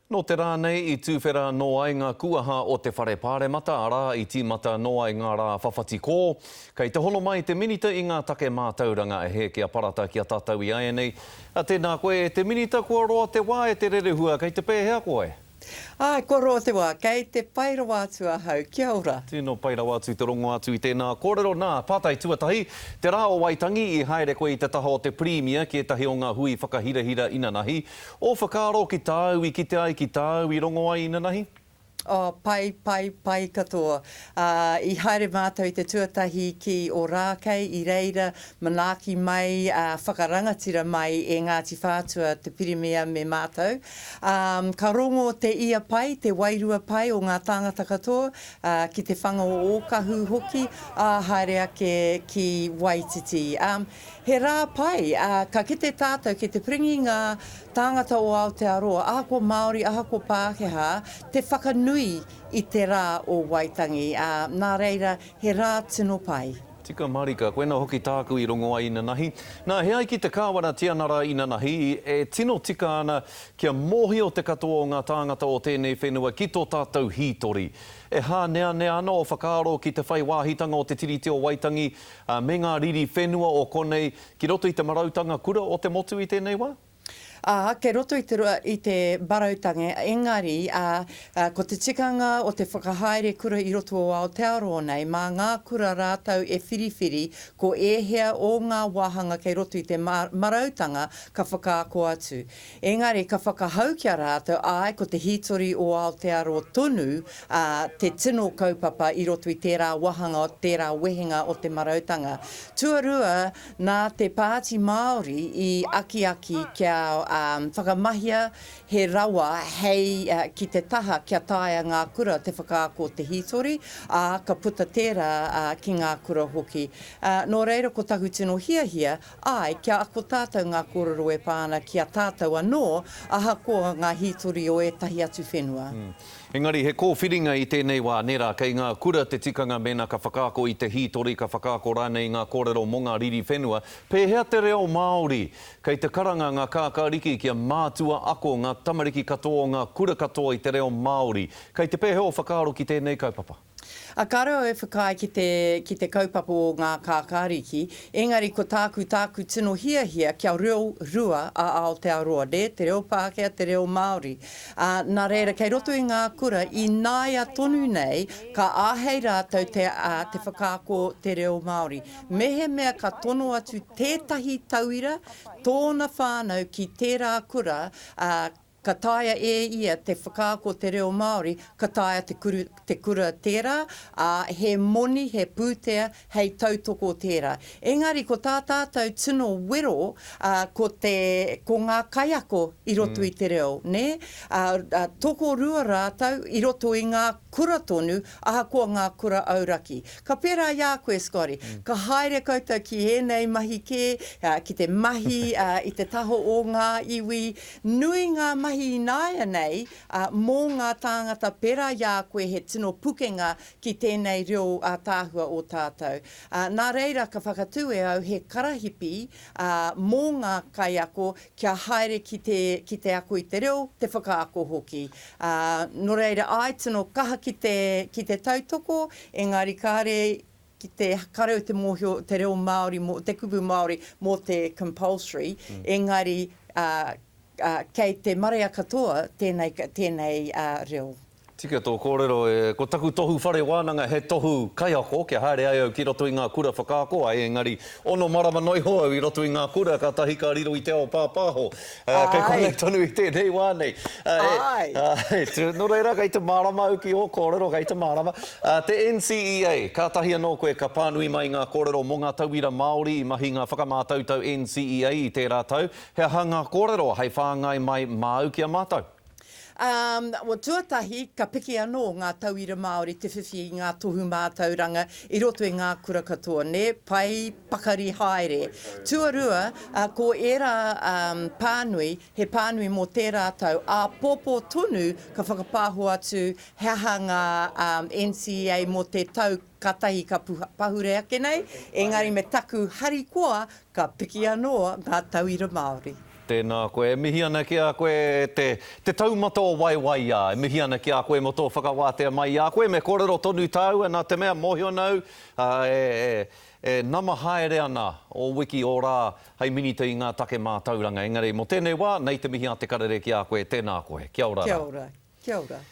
Nō te rā nei i tūwhera anō ai ngā kuaha o te Whare Pāremata, arā, i tīmata anō ai ngā rā whawhati kō. Kei te hono mai te Minita i ngā take mātauranga e Hēkia Parata ki a tātou i āianei. Tēnā koe e te Minita, kua roa te wā e te rerehua, kei te pēhea koe? Āe, kua roa te wā, kei te pai rawa atu ahau, kia ora. Tino pai rawa atu te rongo atu i tēnā kōrero. Nā, pātai tuatahi, te rā o Waitangi i haere koe i te taha o te Pirimia ki ētahi o ngā hui whakahirahira inanahi. Ō whakaaro ki tāu i kite ai, ki tāu i rongo ai inanahi? Oh, pai, pai, pai katoa. Ā, i haere mātou i te tuatahi ki Ōrākei, i reira manaaki mai, ā, whakarangatira mai e Ngāti Whātua te Pirimia me mātou. Ā, ka rongo te ia pai, te wairua pai o ngā tāngata katoa, ā, ki te whanga o Ōkahu hoki, ā, haere ake ki Waititi. Ā, He rā pai, ā, ka kite tātou ki te piringi ngā tāngata o Aotearoa, ahakoa Māori, ahakoa Pākehā, te whakanui i te rā o Waitangi, ā, nā reira, he rā tino pai. Tika marika, koina hoki tāku i rongo ai inanahi. Nā, he ai ki te Kāwana Tianara inanahi, e tino tika ana kia mōhio te katoa o ngā tāngata o tēnei whenua ki tō tātou hītori. E hāneanea ana ō whakaaro ki te whai wāhitanga o te Tiriti o Waitangi Ā, me ngā riri whenua o konei ki roto i te marautanga kura o te motu i tēnei wā? Ā, kei roto i te, i te marautanga, engari, ā, ko te tikanga o te whakahaere kura i roto o Aotearoa nei, mā ngā kura rātou e whiriwhiri ko ēhea o ngā wāhanga kei roto i te marautanga ka whakaako atu. Engari ka whakahau ki a rātou, āe, ko te hītori o Aotearoa tonu ā, te tino kaupapa i roto i tērā wāhanga, tērā wehenga o te marautanga. Tuarua, nā te Pāti Māori i akiaki kia whakamahia he rawa hei ki te taha kia taea ngā kura te whakaako te hītori, ā, ka puta tērā ki ngā kura hoki. Nō reira ko taku tino hiahia, Āe, kia ako tātou ngā kōrero e pā ana ki a tātou anō, ahakoa ngā hītori o ētahi atu whenua. Engari, he kōwhiringa i tēnei wā, nē rā, kei ngā kura te tikanga mēnā ka whakaako i te hītori, ka whakaako rānei i ngā kōrero mō ngā riri whenua. Pēhea te reo Māori? Kei te karanga ngā kākāriki kia mātua ako ngā tamariki katoa o ngā kura katoa i te reo Māori. Kei te pēhea ō whakaaro ki tēnei kaupapa? A kāre au e whakaae ki te, ki te kaupapa o ngā kākāriki, engari ko tāku, tāku tino hiahia kia reo rua a Aotearoa, nē, te reo Pākehā, te reo Māori. Ā, nā reira, kei roto i ngā kura, ināia tonu nei, ka āhei rātou te, ā, te whakaako te reo Māori. Mehemea ka tono atu tētahi tauira, tōna whānau ki tērā kura, ā, Ka taea e ia te whakaako te reo Māori, ka taea te kuru, te kura tērā, ā, he moni, he pūtea hei tautoko tērā. Engari ko tā tātou tino wero, ā, ko te, ko ngā kaiako i roto i te reo, nē? Ā, ā, tokorua rātou i roto i ngā kura tonu, ahakoa ngā kura auraki. Ka pērā i a koe, Scotty, ka haere koutou ki ēnei mahi kē, ā, ki te mahi, ā, i te taha o ngā iwi, Nui ngā mahi ināianei mō ngā tāngata pērā i a koe he tino pukenga ki tēnei reo ātaahua o tātou. Nā reira ka whakatū e au he karahipi mō ngā kaiako kia haere ki te ki te ako i te reo, te whakaako hoki. Nō reira āe tino kaha ki te ki te tautoko engari kāre ki te kare o te mōhio te reo Māori mō te kupu Māori mō te compulsory engari kei te marea katoa tēnei tēnei reo. Tika tō kōrero, ko taku tohu whare wānanga he tohu kaiako kia haere ai au ki roto i ngā kura whakaako ai engari ono marama noa iho au i roto i ngā kura kātahi ka riro i te ao pāpāho. Kei konei tonu i tēnei wā nei. Āe. Āe. Nō reira, kei te mārama au ki ō kōrero, kei te mārama. Te NCEA, kātahi anō koe ka pānui mai ngā kōrero mō ngā tauira Māori i mahi ngā whakamātautau NCEA i tērā tau. He aha ngā kōrero hei whāngai mai māu ki a mātou? Um, well, tuatahi, ka piki anō ngā tauira Māori te whiwhi i ngā tohu mātauranga i roto i ngā kura katoa, nē? Pai, pakari haere. Tuarua, uh, ko ērā um, pānui, he pānui mō tērā tau, āpōpō tonu ka whakapāho atu he aha ngā um, NCEA mō te tau kātahi ka puha, pahure ake nei, engari me taku harikoa ka piki anō ngā tauira Māori. Tēnā koe. E mihi ana ki a koe e te, te taumata o Waiwaiā. E mihi ana ki a koe mō tō whakawātea mai i a koe. Me kōrero tonu tāua nā te mea mōhio ana au, ā, e, e, e nama haere ana ō wiki, ō rā hei minita i ngā take mātauranga. Engari mō tēnei wā, nei te mihi a te karere ki a koe. Tēnā koe. Kia ora rā. Kia ora. Kia ora.